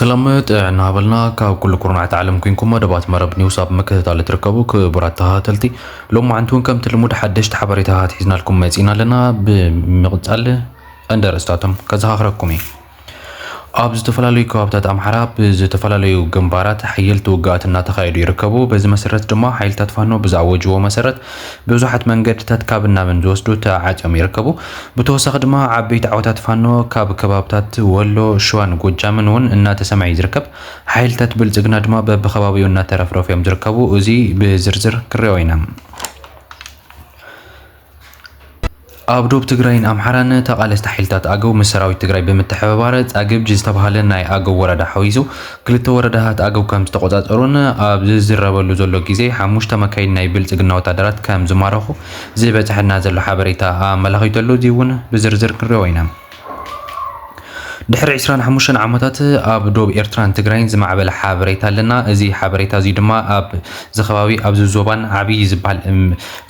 ሰላም ጥዕና ሃበልና። ካብ ኩሉ ኩርናዕቲ ዓለም ኩንኩም መደባት መረብ ኒውስ ኣብ ምክትታል ትርከቡ ክቡራት ተኸታተልቲ፣ ሎማዓንቲ እውን ከምቲ ልሙድ ሓደሽቲ ሓበሬታታት ሒዝናልኩም መጺና ኣለና። ብምቕጻል ቀንዲ ኣርእስታቶም ከዘኻኽረኩም እየ። ኣብ ዝተፈላለዩ ከባብታት ኣምሓራ ብዝተፈላለዩ ግንባራት ሓየልቲ ውግኣት እናተኻየዱ ይርከቡ። በዚ መሰረት ድማ ሓይልታት ፋኖ ብዝኣወጅዎ መሰረት ብዙሓት መንገድታት ካብ እናብን ዝወስዱ ተዓጽዮም ይርከቡ። ብተወሳኺ ድማ ዓበይቲ ዓወታት ፋኖ ካብ ከባብታት ወሎ፣ ሸዋን ጎጃምን እውን እናተሰምዐ እዩ ዝርከብ። ሓይልታት ብልጽግና ድማ በብከባቢኡ እናተረፍረፉ እዮም ዝርከቡ። እዚ ብዝርዝር ክሪኦ ኢና። ኣብ ዶብ ትግራይን ኣምሓራን ተቓለስቲ ሓይልታት ኣገው ምስ ሰራዊት ትግራይ ብምትሕብባር ጻግብጂ ዝተባህለ ናይ ኣገው ወረዳ ሓዊሱ ክልተ ወረዳታት ኣገው ከም ዝተቆጻጸሩን ኣብ ዝዝረበሉ ዘሎ ግዜ ሓሙሽተ መካይን ናይ ብልጽግና ወታደራት ከም ዝማረኹ ዝበጽሐና ዘሎ ሓበሬታ ኣመላኺቱ ኣሎ። እዚ እውን ብዝርዝር ክንሪኦ ኢና። ድሕሪ ዕስራን ሓሙሽተን ዓመታት ኣብ ዶብ ኤርትራን ትግራይን ዝማዕበለ ሓበሬታ ኣለና። እዚ ሓበሬታ እዚ ድማ ኣብ እዚ ከባቢ ኣብዚ ዞባን ዓብዪ ዝበሃል እም፣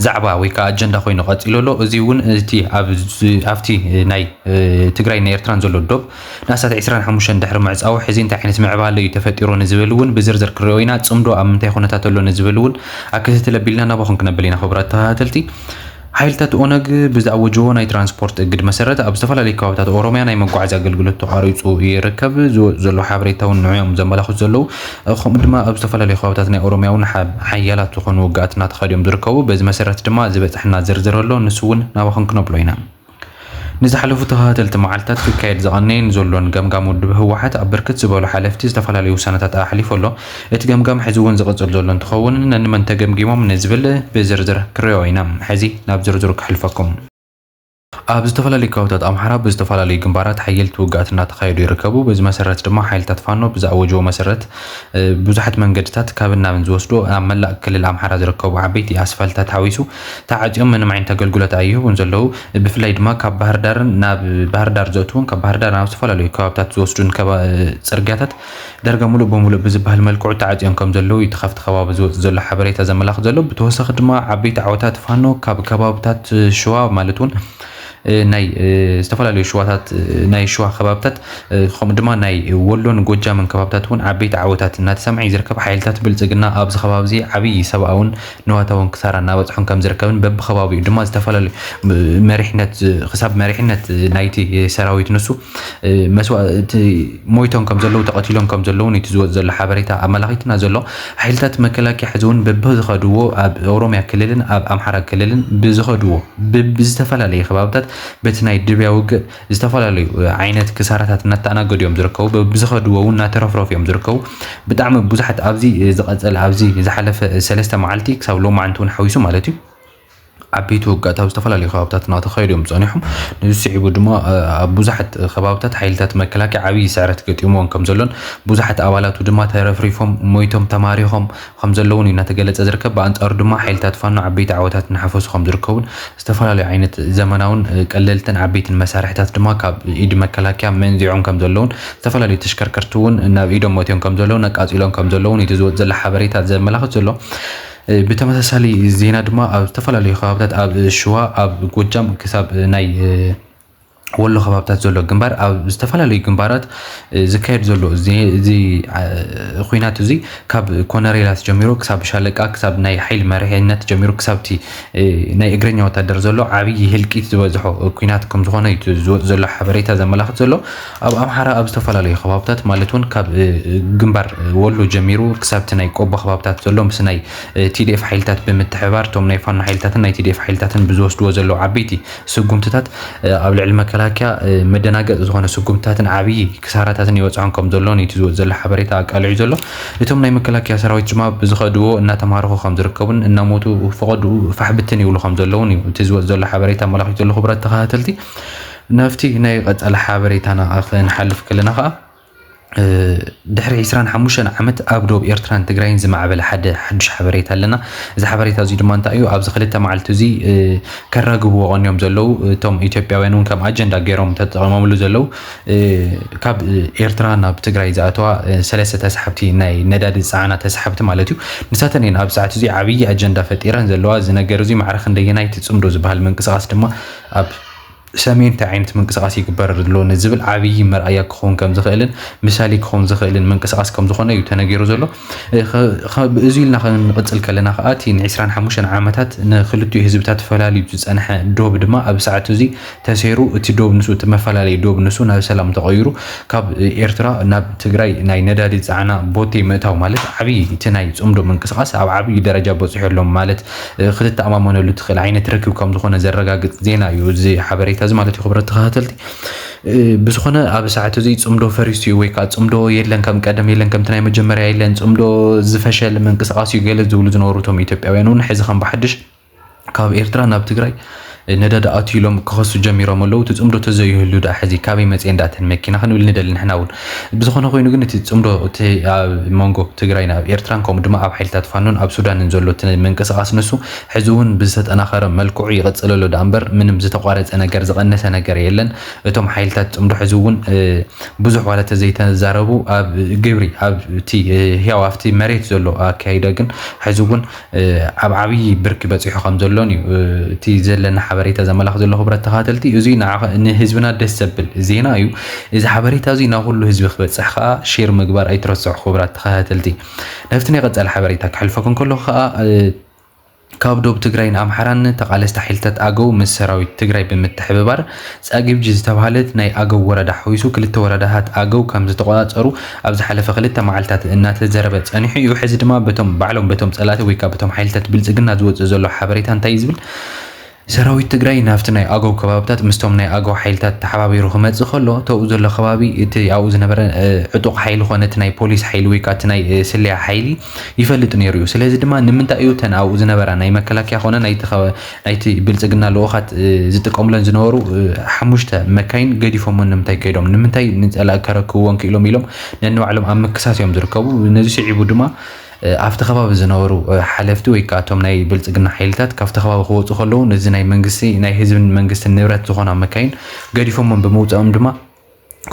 ዛዕባ ወይ ከዓ ኣጀንዳ ኮይኑ ቀፂሉ ኣሎ። እዚ እውን እቲ ኣብ ዝ- ኣብቲ ናይ እ፣ ትግራይ ናይ ኤርትራን ዘሎ ዶብ ንኣስታት ዕስራን ሓሙሽተን ድሕሪ ምዕፃው ሕዚ እንታይ ዓይነት ምዕባለ እዩ ተፈጢሩ ንዝብል እውን ብዝርዝር ክሪኦ ኢና። ፅምዶ ኣብ ምንታይ ኩነታት ኣሎ ንዝብል እውን ኣክትትል ኣቢልና ናባኹም ክነብል ኢና። ክቡራት ተኸታተልቲ፣ ሓይልታት ኦነግ ብዝኣወጅዎ ናይ ትራንስፖርት እግድ መሰረት ኣብ ዝተፈላለዩ ከባብታት ኦሮሚያ ናይ መጓዓዝያ ኣገልግሎት ተቋሪፁ ይርከብ። ዝወ- ዘሎ ሓበሬታ እውን ንዕኦም ዘመላኽቱ ዘለዉ፣ ከምኡ ድማ ኣብ ዝተፈላለዩ ከባብታት ናይ ኦሮሚያ እውን ሓ- ሓያላት ዝኾኑ ውግኣት እናተኻየዱ እዮም ዝርከቡ። በዚ መሰረት ድማ ዝበፅሐና ዝርዝር ኣሎ፣ ንሱ እውን ናባኹም ክነብሎ ኢና። ንዝሓለፉ ተኸታተልቲ መዓልታት ክካየድ ዝቐነየን ዘሎን ገምጋም ውድብ ህወሓት ኣብ ብርክት ዝበሉ ሓለፍቲ ዝተፈላለዩ ውሳነታት ኣሕሊፉ ኣሎ። እቲ ገምጋም ሕዚ እውን ዝቕፅል ዘሎ እንትኸውን፣ ነንመን ተገምጊሞም ንዝብል ብዝርዝር ክሪኦ ኢና። ሕዚ ናብ ዝርዝሩ ክሕልፈኩም። ኣብ ዝተፈላለዩ ከባብታት ኣምሓራ ብዝተፈላለዩ ግንባራት ሓየልቲ ውግኣት እናተኻየዱ ይርከቡ። በዚ መሰረት ድማ ሓይልታት ፋኖ ብዝኣወጅዎ መሰረት ብዙሓት መንገድታት ካብን ናብን ዝወስዱ ኣብ መላእ ክልል ኣምሓራ ዝርከቡ ዓበይቲ ኣስፋልትታት ሓዊሱ ተዓፅዮም ምንም ዓይነት ኣገልግሎት ኣይህቡን ዘለዉ። ብፍላይ ድማ ካብ ባህር ዳርን ናብ ባህር ዳር ዘእትውን ካብ ባህር ዳር ናብ ዝተፈላለዩ ከባብታት ዝወስዱን ከባ- ፅርግያታት ዳርጋ ሙሉእ ብሙሉእ ብዝበሃል መልክዑ ተዓፅዮም ከም ዘለዉ እቲ ካብቲ ከባቢ ዝወፅእ ዘሎ ሓበሬታ ዘመላኽት ዘሎ። ብተወሳኺ ድማ ዓበይቲ ዓወታት ፋኖ ካብ ከባብታት ሽዋ ማለት እውን ናይ ዝተፈላለዩ ሽዋታት ናይ ሽዋ ከባብታት ከምኡ ድማ ናይ ወሎን ጎጃምን ከባብታት እውን ዓበይቲ ዓወታት እናተሰምዐ እዩ ዝርከብ። ሓይልታት ብልፅግና ኣብዚ ከባቢ እዚ ዓብዪ ሰብኣውን ንዋታውን ክሳራ እናበፅሖም ከም ዝርከብን በብከባቢኡ ድማ ዝተፈላለዩ መሪሕነት ክሳብ መሪሕነት ናይቲ ሰራዊት ንሱ መስዋእቲ ሞይቶም ከም ዘለዉ ተቐቲሎም ከም ዘለዉ ነቲ ዝወፅ ዘሎ ሓበሬታ ኣመላኺትና ዘሎ። ሓይልታት መከላከያ ሕዚ እውን በብዝኸድዎ ኣብ ኦሮሚያ ክልልን ኣብ ኣምሓራ ክልልን ብዝኸድዎ ብዝተፈላለየ ከባብታት በቲ ናይ ድብያ ውግእ ዝተፈላለዩ ዓይነት ክሳራታት እናተኣናገዱ እዮም ዝርከቡ። ብዝኸድዎ እውን እናተረፍረፉ እዮም ዝርከቡ። ብጣዕሚ ብዙሓት ኣብዚ ዝቐፀለ ኣብዚ ዝሓለፈ ሰለስተ መዓልቲ ክሳብ ሎማዓንቲ እውን ሓዊሱ ማለት እዩ ዓበይቲ ውግኣት ኣብ ዝተፈላለዩ ከባብታት እናተኻየዱ እዮም ፀኒሖም። ንዚ ስዒቡ ድማ ኣብ ብዙሓት ከባብታት ሓይልታት መከላከያ ዓብዪ ስዕረት ገጢምዎም ከም ዘሎን ብዙሓት ኣባላቱ ድማ ተረፍሪፎም ሞይቶም ተማሪኾም ከም ዘለውን እዩ እናተገለጸ ዝርከብ። ብኣንጻሩ ድማ ሓይልታት ፋኖ ዓበይቲ ዓወታት እናሓፈሱ ከም ዝርከቡን ዝተፈላለዩ ዓይነት ዘመናውን ቀለልትን ዓበይትን መሳርሕታት ድማ ካብ ኢድ መከላከያ መንዚዖም ከም ዘለውን ዝተፈላለዩ ተሽከርከርቲ እውን ናብ ኢዶም መትዮም ከም ዘለውን ኣቃፂሎም ከም ዘለውን እቲ ዝወፅ ዘሎ ሓበሬታ ዘመላኽት ዘሎ። ብተመሳሳሊ ዜና ድማ ኣብ ዝተፈላለዩ ከባብታት ኣብ ሽዋ ኣብ ጎጃም ክሳብ ናይ ወሎ ከባብታት ዘሎ ግንባር ኣብ ዝተፈላለዩ ግንባራት ዝካየድ ዘሎ እዚ ኩናት እዚ ካብ ኮነሬላት ጀሚሮ ክሳብ ሻለቃ ክሳብ ናይ ሓይሊ መሪሕነት ጀሚሩ ክሳብቲ ናይ እግረኛ ወታደር ዘሎ ዓብዪ ህልቂት ዝበዝሖ ኩናት ከም ዝኾነ እዩ ዝወፅ ዘሎ ሓበሬታ ዘመላኽት ዘሎ። ኣብ ኣምሓራ ኣብ ዝተፈላለዩ ከባብታት ማለት እውን ካብ ግንባር ወሎ ጀሚሩ ክሳብቲ ናይ ቆቦ ከባብታት ዘሎ ምስ ናይ ቲዲኤፍ ሓይልታት ብምትሕባር እቶም ናይ ፋኖ ሓይልታትን ናይ ቲዲኤፍ ሓይልታትን ብዝወስድዎ ዘለዉ ዓበይቲ ስጉምትታት ኣብ ልዕሊ መከላከያ መደናገፂ ዝኾነ ስጉምትታትን ዓብዪ ክሳራታትን ይበፅሖም ከም ዘሎ ነቲ ዝወፅ ዘሎ ሓበሬታ ኣቃሊዑ ዘሎ። እቶም ናይ መከላከያ ሰራዊት ድማ ብዝኸድዎ እናተማረኹ ከም ዝርከቡን እናሞቱ ፈቐድኡ ፋሕ ብትን ይብሉ ከም ዘለውን እዩ እቲ ዝወፅ ዘሎ ሓበሬታ ኣመላኺቱ ዘሎ። ክቡራት ተኸታተልቲ፣ ናብቲ ናይ ቀፃሊ ሓበሬታና ክንሓልፍ ከለና ከዓ ድሕሪ ዕስራን ሓሙሽተን ዓመት ኣብ ዶብ ኤርትራን ትግራይን ዝማዕበለ ሓደ ሓዱሽ ሓበሬታ ኣለና። እዚ ሓበሬታ እዚ ድማ እንታይ እዩ? ኣብዚ ክልተ መዓልቲ እዚ ከራግብዎ ቀንዮም ዘለዉ እቶም ኢትዮጵያውያን እውን ከም ኣጀንዳ ገይሮም ተጠቐሞምሉ ዘለዉ ካብ ኤርትራ ናብ ትግራይ ዝኣተዋ ሰለስተ ተሳሓብቲ ናይ ነዳዲ ዝፀዓና ተሳሓብቲ ማለት እዩ። ንሳተን እየን ኣብ ሰዓት እዚ ዓብዪ ኣጀንዳ ፈጢረን ዘለዋ። እዚ ነገር እዚ ማዕረ ክንደየናይ እቲ ፅምዶ ዝበሃል ምንቅስቃስ ድማ ኣብ ሰሜን እንታይ ዓይነት ምንቅስቃስ ይግበር ኣሎ ንዝብል ዓብዪ መርኣያ ክኸውን ከም ዝኽእልን ምሳሌ ክኸውን ዝኽእልን ምንቅስቃስ ከም ዝኾነ እዩ ተነጊሩ ዘሎ። እዚ ኢልና ክንቅፅል ከለና ከዓ እቲ ን25 ዓመታት ንክልቲኡ ህዝብታት ፈላልዩ ዝፀንሐ ዶብ ድማ ኣብ ሰዓት እዚ ተሰይሩ፣ እቲ ዶብ ንሱ፣ እቲ መፈላለዩ ዶብ ንሱ ናብ ሰላም ተቐይሩ፣ ካብ ኤርትራ ናብ ትግራይ ናይ ነዳዲ ፃዕና ቦቴ ምእታው ማለት ዓብዪ፣ እቲ ናይ ፅምዶ ምንቅስቃስ ኣብ ዓብዪ ደረጃ በፂሑ ኣሎ ማለት ክትተኣማመነሉ ትኽእል ዓይነት ርክብ ከም ዝኾነ ዘረጋግፅ ዜና እዩ እዚ ሓበሬታ እዚ ማለት እዩ። ክብረት ተኸታተልቲ፣ ብዝኾነ ኣብ ሰዓት እዚ ፅምዶ ፈሪሱ እዩ ወይ ከዓ ፅምዶ የለን ከም ቀደም የለን ከምቲ ናይ መጀመርያ የለን፣ ፅምዶ ዝፈሸለ ምንቅስቃስ እዩ ገለ ዝብሉ ዝነበሩ እቶም ኢትዮጵያውያን እውን ሕዚ ከም ብሓድሽ ካብ ኤርትራ ናብ ትግራይ ነዳዲ ኣትዩ ኢሎም ክኸሱ ጀሚሮም ኣለዉ። እቲ ፅምዶ ተዘይህሉ ደኣ ሕዚ ካበይ መፅኤ እንዳተን መኪና ክንብል ንደሊ ንሕና እውን። ብዝኾነ ኮይኑ ግን እቲ ፅምዶ እቲ ኣብ መንጎ ትግራይ ናብ ኤርትራን ከምኡ ድማ ኣብ ሓይልታት ፋኖን ኣብ ሱዳንን ዘሎ እቲ ምንቅስቃስ ንሱ ሕዚ እውን ብዝተጠናኸረ መልክዑ ይቕፅል ኣሎ ደኣ እምበር ምንም ዝተቋረፀ ነገር ዝቐነሰ ነገር የለን። እቶም ሓይልታት ፅምዶ ሕዚ እውን ብዙሕ ዋላ ተዘይተዛረቡ ኣብ ግብሪ ኣብ እቲ ህያው ኣብቲ መሬት ዘሎ ኣካይዳ ግን ሕዚ እውን ኣብ ዓብዪ ብርኪ በፂሑ ከም ዘሎን እዩ እቲ ዘለና ሓበሬታ ዘመላኽ ዘሎ። ክብረት ተኸታተልቲ፣ እዚ ንህዝብና ደስ ዘብል ዜና እዩ። እዚ ሓበሬታ እዚ ናብ ኩሉ ህዝቢ ክበፅሕ ከዓ ሼር ምግባር ኣይትረስዑ። ክብራት ተኸታተልቲ፣ ናብቲ ናይ ቀፃሊ ሓበሬታ ክሕልፈኩም ከለኹ ከዓ ካብ ዶብ ትግራይን ኣምሓራን ተቓለስቲ ሓይልታት ኣገው ምስ ሰራዊት ትግራይ ብምትሕብባር ጻግብጂ ዝተባህለት ናይ ኣገው ወረዳ ሓዊሱ ክልተ ወረዳታት ኣገው ከም ዝተቆጻጸሩ ኣብ ዝሓለፈ ክልተ መዓልታት እናተዘረበ ጸኒሑ እዩ። ሕዚ ድማ በቶም ባዕሎም በቶም ጸላእቲ ወይ ከዓ በቶም ሓይልታት ብልጽግና ዝወጽእ ዘሎ ሓበሬታ እንታይ እዩ ዝብል? ሰራዊት ትግራይ ናብቲ ናይ ኣገው ከባብታት ምስቶም ናይ ኣገው ሓይልታት ተሓባቢሩ ክመጽእ ከሎ፣ ተብኡ ዘሎ ከባቢ እቲ ኣብኡ ዝነበረ ዕጡቕ ሓይሊ ኮነ እቲ ናይ ፖሊስ ሓይሊ ወይ ከዓ እቲ ናይ ስለያ ሓይሊ ይፈልጥ ነይሩ እዩ። ስለዚ ድማ ንምንታይ እዩ እተን ኣብኡ ዝነበራ ናይ መከላከያ ኮነ ናይቲ ብልፅግና ልኡኻት ዝጥቀሙለን ዝነበሩ ሓሙሽተ መካይን ገዲፎሞን ንምንታይ ከይዶም? ንምንታይ ንፀላእ ከረክብዎን ክኢሎም ኢሎም ነንባዕሎም ኣብ ምክሳስ እዮም ዝርከቡ። ነዚ ስዒቡ ድማ ኣብቲ ከባቢ ዝነበሩ ሓለፍቲ ወይ ከዓ እቶም ናይ ብልፅግና ሓይልታት ካብቲ ከባቢ ክወፁ ከለዉ ነዚ ናይ መንግስቲ ናይ ህዝብን መንግስትን ንብረት ዝኾና መካይን ገዲፎሞም ብምውፅኦም ድማ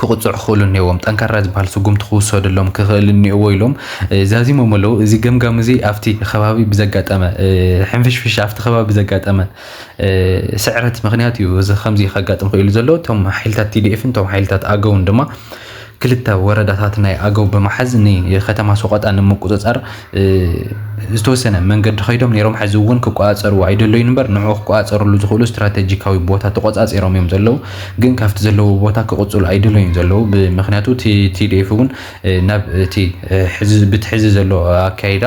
ክቕፅዑ ክኽእሉ እኒዎም። ጠንካራ ዝበሃል ስጉምቲ ክውሰደሎም ክኽእል እኒኦዎ ኢሎም ዛዚሞም ኣለዉ። እዚ ገምጋም እዚ ኣብቲ ከባቢ ብዘጋጠመ ሕንፍሽፍሽ ኣብቲ ከባቢ ብዘጋጠመ ስዕረት ምኽንያት እዩ እዚ ከምዚ ከጋጥም ክኢሉ ዘሎ። እቶም ሓይልታት ቲ ዲ ኤፍን እቶም ሓይልታት ኣገውን ድማ ክልተ ወረዳታት ናይ ኣገው ብምሓዝ ንከተማ ሰቆጣ ንምቁፅፃር ዝተወሰነ መንገዲ ከይዶም ነይሮም። ሕዚ እውን ክቆፃፀርዎ ኣይደለዩን እምበር ንዕኡ ክቆፃፀርሉ ዝኽእሉ ስትራቴጂካዊ ቦታ ተቆፃፂሮም እዮም ዘለዉ። ግን ካብቲ ዘለዎ ቦታ ክቕፅሉ ኣይደለዩን ዘለዉ። ብምኽንያቱ ቲ ዲ ኤፍ እውን ናብ እቲ ብቲ ሕዚ ዘሎ ኣካይዳ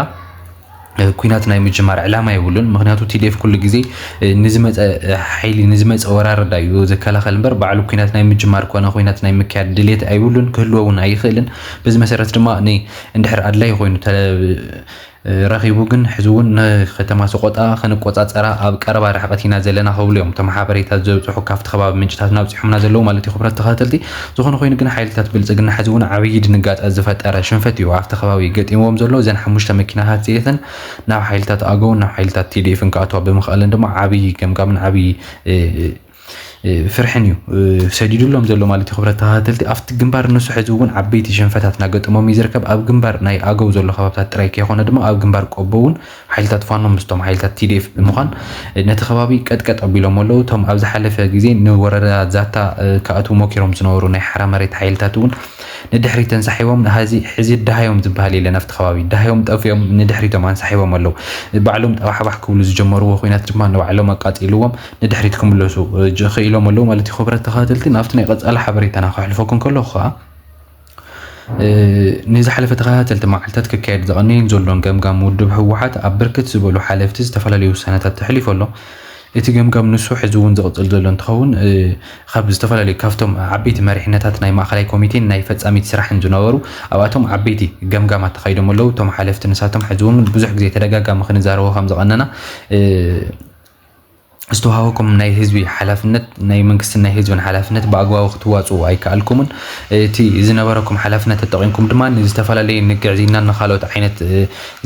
ኩናት ናይ ምጅማር ዕላማ የብሉን። ምኽንያቱ ቲ ዲ ኤፍ ኩሉ ግዜ ንዝመፀ ሓይሊ ንዝመፀ ወራርዳ እዩ ዝከላኸል እምበር ባዕሉ ኩናት ናይ ምጅማር ኮነ ኩናት ናይ ምክያድ ድሌት ኣይብሉን፣ ክህልዎ እውን ኣይኽእልን። በዚ መሰረት ድማ እንድሕር ኣድላይ ኮይኑ ረኺቡ ግን ሕዚ እውን ንከተማ ሰቆጣ ክንቆፃፀራ ኣብ ቀረባ ርሕቀት ኢና ዘለና ክብሉ እዮም እቶም ሓበሬታት ዘብፅሑ ካብቲ ከባቢ ምንጭታት ናብፂሖምና ዘለዉ ማለት እዩ። ክብረት ተኸታተልቲ፣ ዝኾነ ኮይኑ ግን ሓይልታት ብልፅግና ሕዚ እውን ዓብዪ ድንጋፀ ዝፈጠረ ሽንፈት እዩ ኣብቲ ከባቢ ገጢምዎም ዘሎ። እዘን ሓሙሽተ መኪናታት እዚአተን ናብ ሓይልታት ኣገውን ናብ ሓይልታት ቲ ዲ ኤፍን ክኣትዋ ብምኽኣለን ድማ ዓብዪ ገምጋምን ዓብዪ ፍርሕን እዩ ሰዲዱሎም ዘሎ ማለት እዩ። ክብረት ተኸታተልቲ፣ ኣብቲ ግንባር ንሱ ሕዚ እውን ዓበይቲ ሽንፈታት እናገጠሞም እዩ ዝርከብ። ኣብ ግንባር ናይ ኣገው ዘሎ ከባብታት ጥራይ ከይኮነ ድማ ኣብ ግንባር ቆቦ እውን ሓይልታት ፋኖ ምስቶም ሓይልታት ቲ ዲ ኤፍ ብምዃን ነቲ ከባቢ ቀጥቀጥ ኣቢሎም ኣለዉ። እቶም ኣብ ዝሓለፈ ግዜ ንወረዳ ዛታ ክኣትዉ ሞኪሮም ዝነበሩ ናይ ሓራ መሬት ሓይልታት እውን ንድሕሪት ተንሳሒቦም፣ ሕዚ ድሃዮም ዝበሃል የለን ኣብቲ ከባቢ። ድሃዮም ጠፊኦም ንድሕሪቶም ኣንሳሒቦም ኣለዉ። ባዕሎም ጠባሕባሕ ክብሉ ዝጀመርዎ ኲናት ድማ ንባዕሎም ኣቃጺልዎም ንድሕሪት ክምለሱ ክኢሎም ኣለዉ ማለት እዩ። ክብረት ተኸታተልቲ፣ ናብቲ ናይ ቀጻሊ ሓበሬታና ከሕልፈኩም ከለኹ ከኣ ንዝሓለፈ ተኸታተልቲ መዓልታት ክካየድ ዝቐነየን ዘሎን ገምጋም ውድብ ህወሓት ኣብ ብርክት ዝበሉ ሓለፍቲ ዝተፈላለዩ ውሳነታት ተሕሊፉ ኣሎ። እቲ ገምጋም ንሱ ሕዚ እውን ዝቕፅል ዘሎ እንትኸውን ካብ ዝተፈላለዩ ካብቶም ዓበይቲ መሪሕነታት ናይ ማእኸላይ ኮሚቴን ናይ ፈፃሚት ስራሕን ዝነበሩ ኣብኣቶም ዓበይቲ ገምጋማት ተኻይዶም ኣለዉ። እቶም ሓለፍቲ ንሳቶም ሕዚ እውን ብዙሕ ግዜ ተደጋጋሚ ክንዛረቦ ከም ዝቐነና ዝተዋሃበኩም ናይ ህዝቢ ሓላፍነት ናይ መንግስትን ናይ ህዝብን ሓላፍነት ብኣግባቡ ክትዋፅኡ ኣይከኣልኩምን። እቲ ዝነበረኩም ሓላፍነት ተጠቒምኩም ድማ ንዝተፈላለየ ንግዕዝይናን ንካልኦት ዓይነት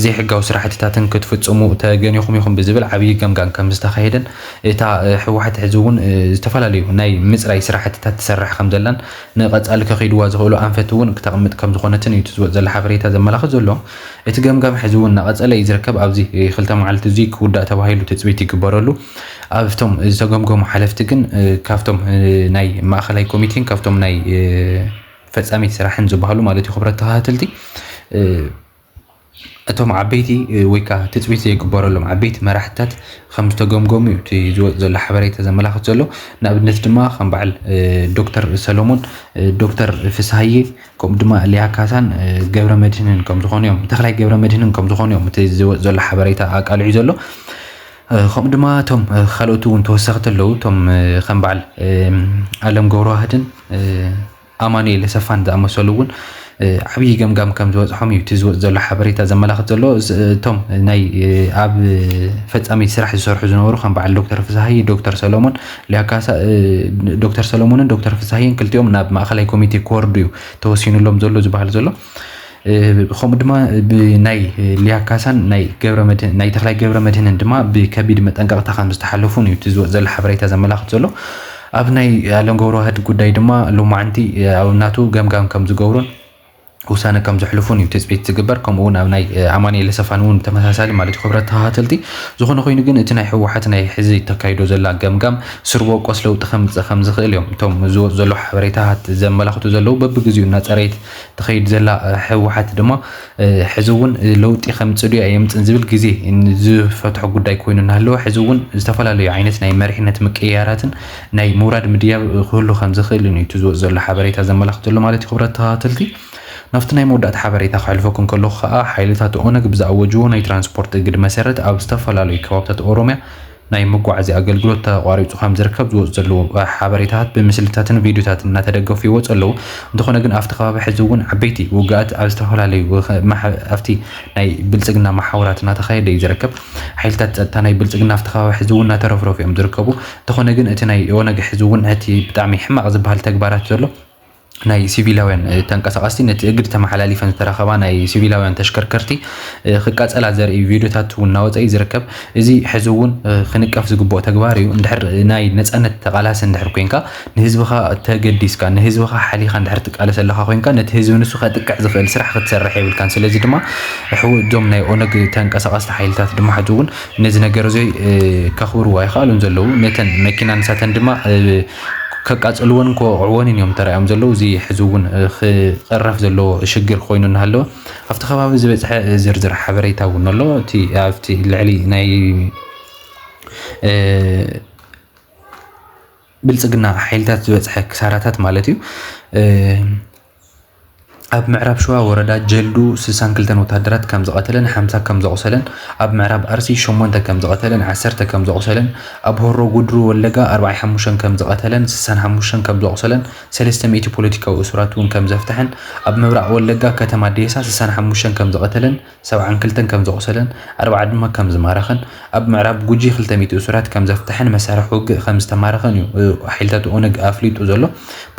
ዘይሕጋዊ ስራሕትታትን ክትፍፅሙ ተገኒኹም ኢኹም ብዝብል ዓብዪ ገምጋም ከም ዝተኻየደን እታ ህወሓት ሕዚ እውን ዝተፈላለዩ ናይ ምፅራይ ስራሕትታት ትሰርሕ ከም ዘላን ንቐፃሊ ከኺድዋ ዝኽእሉ ኣንፈት እውን ክተቕምጥ ከም ዝኾነትን እዩ እቲ ዝወፅ ዘሎ ሓበሬታ ዘመላኽት ዘሎ። እቲ ገምጋም ሕዚ እውን እናቐጸለ እዩ ዝርከብ። ኣብዚ ክልተ መዓልቲ እዚ ክውዳእ ተባሂሉ ትጽቢት ይግበረሉ። ኣብቶም ዝተገምገሙ ሓለፍቲ ግን ካብቶም ናይ ማእኸላይ ኮሚቴን ካብቶም ናይ ፈፃሚት ስራሕን ዝበሃሉ ማለት እዩ፣ ክብረት ተኸታተልቲ፣ እቶም ዓበይቲ ወይ ከዓ ትፅቢት ዘይግበረሎም ዓበይቲ መራሕትታት ከም ዝተገምገሙ እዩ እቲ ዝወፅ ዘሎ ሓበሬታ ዘመላኽት ዘሎ። ንኣብነት ድማ ከም በዓል ዶክተር ሰሎሞን፣ ዶክተር ፍስሃዬ፣ ከምኡ ድማ ሊያ ካሳን ገብረ መድህንን ከም ዝኾኑ እዮም፣ ተኽላይ ገብረ መድህንን ከም ዝኾኑ እዮም እቲ ዝወፅ ዘሎ ሓበሬታ ኣቃልዑ ዘሎ። ከምኡ ድማ እቶም ካልኦት እውን ተወሰኽቲ ኣለዉ። እቶም ከም በዓል ኣለም ገብረዋህድን ኣማኑኤል ሰፋን ዝኣመሰሉ እውን ዓብዪ ገምጋም ከም ዝበፅሖም እዩ እቲ ዝወፅ ዘሎ ሓበሬታ ዘመላኽት ዘሎ። እቶም ናይ ኣብ ፈፃሚ ስራሕ ዝሰርሑ ዝነበሩ ከም በዓል ዶክተር ፍስሃይ፣ ዶክተር ሰሎሞን ሊያካሳ፣ ዶክተር ሰሎሞንን ዶክተር ፍስሃይን ክልቲኦም ናብ ማእኸላይ ኮሚቴ ክወርዱ እዩ ተወሲኑሎም ዘሎ ዝበሃል ዘሎ። ከምኡ ድማ ብናይ ሊያካሳን ናይ ገብረ መድህን፣ ናይ ተኽላይ ገብረ መድህንን ድማ ብከቢድ መጠንቀቕታ ከም ዝተሓለፉን እዩ እቲ ዝወፅ ዘሎ ሓበሬታ ዘመላኽት ዘሎ። ኣብ ናይ ኣለም ገብረዋህድ ጉዳይ ድማ ሎማዓንቲ ኣብ ናቱ ገምጋም ከም ዝገብሩን ውሳነ ከም ዘሕልፉን እዩ ትፅቢት ዝግበር። ከምኡ እውን ኣብ ናይ ኣማኑኤል ሰፋን እውን ተመሳሳሊ ማለት እዩ። ክብረት ተኸታተልቲ፣ ዝኾነ ኮይኑ ግን እቲ ናይ ህወሓት ናይ ሕዚ ተካይዶ ዘላ ገምጋም ስር በቆስ ለውጢ ከምፅእ ከም ዝኽእል እዮም እቶም ዝወፁ ዘለዉ ሓበሬታታት ዘመላኽቱ ዘለዉ። በብግዜኡ እናፀረየት ትኸይድ ዘላ ህወሓት ድማ ሕዚ እውን ለውጢ ከምፅእ ድዩ ኣየምፅእን ዝብል ግዜ ዝፈትሖ ጉዳይ ኮይኑ እናሃለወ፣ ሕዚ እውን ዝተፈላለዩ ዓይነት ናይ መሪሕነት ምቅይያራትን ናይ ምውራድ ምድያብ ክህሉ ከም ዝኽእል እዩ እቲ ዝወፅ ዘሎ ሓበሬታ ዘመላኽት ዘሎ ማለት እዩ። ክብረት ተኸታተልቲ፣ ናብቲ ናይ መወዳእታ ሓበሬታ ክሕልፈኩም ከለኹ ከዓ ሓይልታት ኦነግ ብዝኣወጅዎ ናይ ትራንስፖርት እግድ መሰረት ኣብ ዝተፈላለዩ ከባብታት ኦሮሚያ ናይ መጓዓዝያ ኣገልግሎት ተቋሪፁ ከም ዝርከብ ዝወፁ ዘለዉ ሓበሬታታት ብምስልታትን ቪዲዮታትን እናተደገፉ ይወፁ ኣለዉ። እንተኾነ ግን ኣብቲ ከባቢ ሕዚ እውን ዓበይቲ ውግኣት ኣብ ዝተፈላለዩ መሓ-፣ ኣብቲ ናይ ብልፅግና መሓውራት እናተኻየደ እዩ ዝርከብ። ሓይልታት ፀጥታ ናይ ብልፅግና ኣብቲ ከባቢ ሕዚ እውን እናተረፍረፉ እዮም ዝርከቡ። እንተኾነ ግን እቲ ናይ ኦነግ ሕዚ እውን እቲ ብጣዕሚ ሕማቕ ዝበሃል ተግባራት ዘሎ ናይ ሲቪላውያን ተንቀሳቐስቲ ነቲ እግድ ተመሓላሊፈን ዝተረኸባ ናይ ሲቪላውያን ተሽከርከርቲ ክቃፀላ ዘርኢ ቪዲዮታት እውን እናወፀ እዩ ዝርከብ። እዚ ሕዚ እውን ክንቀፍ ዝግብኦ ተግባር እዩ። እንድሕር ናይ ነፃነት ተቓላሲ እንድሕር ኮንካ፣ ንህዝብኻ ተገዲስካ፣ ንህዝብኻ ሓሊኻ እንድሕር ትቃለስ ኣለኻ ኮንካ፣ ነቲ ህዝቢ ንሱ ከጥቅዕ ዝኽእል ስራሕ ክትሰርሕ የብልካን። ስለዚ ድማ ሕው-፣ እዞም ናይ ኦነግ ተንቀሳቐስቲ ሓይልታት ድማ ሕዚ እውን ነዚ ነገር እዚ ከኽብርዎ ኣይኸኣሉን ዘለዉ። ነተን መኪና ንሳተን ድማ ከቃጽልዎን ክወቕዕዎን እዮም ተራእዮም ዘለዉ። እዚ ሕዚ እውን ክቐረፍ ዘለዎ ሽግር ኮይኑ እናሃለወ፣ ኣብቲ ከባቢ ዝበፅሐ ዝርዝር ሓበሬታ እውን ኣሎ። እቲ ኣብቲ ልዕሊ ናይ ብልፅግና ሓይልታት ዝበፅሐ ክሳራታት ማለት እዩ። ኣብ ምዕራብ ሸዋ ወረዳ ጀልዱ ስሳን ክልተን ወታደራት ከም ዝቐተለን ሓምሳ ከም ዘቑሰለን፣ ኣብ ምዕራብ ኣርሲ ሸሞንተ ከም ዝቐተለን ዓሰርተ ከም ዘቑሰለን፣ ኣብ ሆሮ ጉድሩ ወለጋ ኣርባዓን ሓሙሽተን ከም ዝቐተለን ስሳን ሓሙሽተን ከም ዘቑሰለን፣ ሰለስተ ሚእቲ ፖለቲካዊ እሱራት እውን ከም ዘፍትሐን፣ ኣብ ምብራቕ ወለጋ ከተማ ዴሳ ስሳን ሓሙሽተን ከም ዝቐተለን ሰብዓን ክልተን ከም ዘቑሰለን፣ ኣርባዓ ድማ ከም ዝማረኸን፣ ኣብ ምዕራብ ጉጂ ክልተ ሚእቲ እሱራት ከም ዘፍትሐን መሳርሒ ውግእ ከም ዝተማረኸን እዩ ሓይልታት ኦነግ ኣፍሊጡ ዘሎ።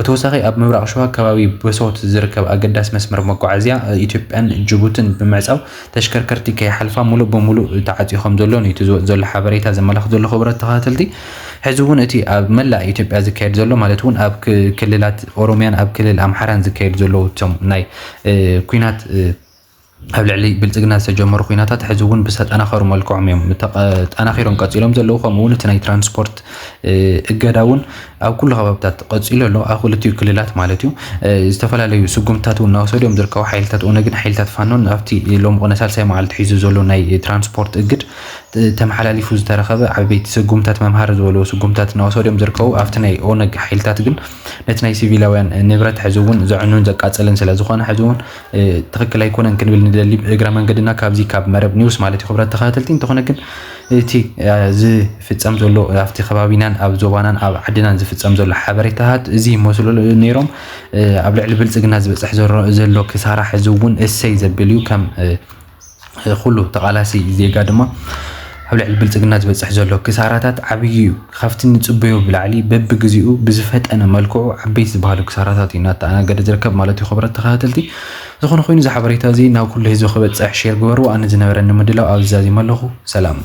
ብተወሳኺ ኣብ ምብራቕ ሸዋ ከባቢ በሶት ዝርከብ ኣገዳሲ መስመር መጓዓዝያ ኢትዮጵያን ጅቡትን ብምዕጻው ተሽከርከርቲ ከይሓልፋ ሙሉእ ብሙሉእ ተዓፅዩ ከም ዘሎን እዩ እቲ ዝወፅ ዘሎ ሓበሬታ ዘመላኽት ዘሎ። ክብረት ተኸታተልቲ፣ ሕዚ እውን እቲ ኣብ መላእ ኢትዮጵያ ዝካየድ ዘሎ ማለት እውን ኣብ ክ-፣ ክልላት ኦሮሚያን ኣብ ክልል ኣምሓራን ዝካየድ ዘለዉ እቶም ናይ እ፣ ኲናት እ፣ ኣብ ልዕሊ ብልፅግና ዝተጀመሩ ኲናታት ሕዚ እውን ብዝተጠናኸሩ መልክዖም እዮም ተጠ-፣ ጠናኺሮም ቀፂሎም ዘለዉ። ከምኡ እውን እቲ ናይ ትራንስፖርት እ፣ እገዳ እውን ኣብ ኩሉ ከባብታት ቀፂሉ ኣሎ፣ ኣብ ክልቲኡ ክልላት ማለት እዩ። እ፣ ዝተፈላለዩ ስጉምትታት እውን እናወሰዱ እዮም ዝርከቡ ሓይልታት ኦነግን ሓይልታት ፋኖን። ኣብቲ ሎሚ ቅነ ሳልሳይ መዓልቲ ሒዙ ዘሎ ናይ ትራንስፖርት እግድ እ፣ ተመሓላሊፉ ዝተረኸበ ዓበይቲ ስጉምታት መምሃሪ ዝበልዎ ስጉምትታት እናወሰዱ እዮም ዝርከቡ። ኣብቲ ናይ ኦነግ ሓይልታት ግን ነቲ ናይ ሲቪላውያን ንብረት ሕዚ እውን ዘዕኑን ዘቃፅልን ስለ ዝኾነ ሕዚ እውን እ፣ ትኽክል ኣይኮነን ክንብል ንደሊ። እግረ መንገድና ካብዚ ካብ መረብ ኒውስ ማለት እዩ ክብረት ተኸታተልቲ። እንተኾነ ግን እቲ እ፣ ዝፍፀም ዘሎ ኣብቲ ከባቢናን ኣብ ዞባናን ኣብ ዓድናን ዝፍፀም ዘሎ ሓበሬታታት እዚ ይመስሉ ነይሮም። እ፣ ኣብ ልዕሊ ብልፅግና ዝበፅሕ ዘሎ ክሳራ ሕዚ እውን እሰይ ዘብል እዩ። ከም እ፣ እ፣ ኩሉ ተቓላሲ ዜጋ ድማ ኣብ ልዕሊ ብልፅግና ዝበፅሕ ዘሎ ክሳራታት ዓብዪ እዩ። ካብቲ ንፅበዮ ብላዕሊ በብግዜኡ ብዝፈጠነ መልክዑ ዓበይቲ ዝበሃሉ ክሳራታት እዩ እናተኣናገደ ዝርከብ ማለት እዩ። ክብረት ተኸታተልቲ፣ ዝኾነ ኮይኑ እዚ ሓበሬታ እዚ ናብ ኩሉ ህዝቢ ክበፅሕ ሼር ግበርዎ። ኣነ ዝነበረኒ ምድላው ኣብዚ ዛዚመ ኣለኹ። ሰላም።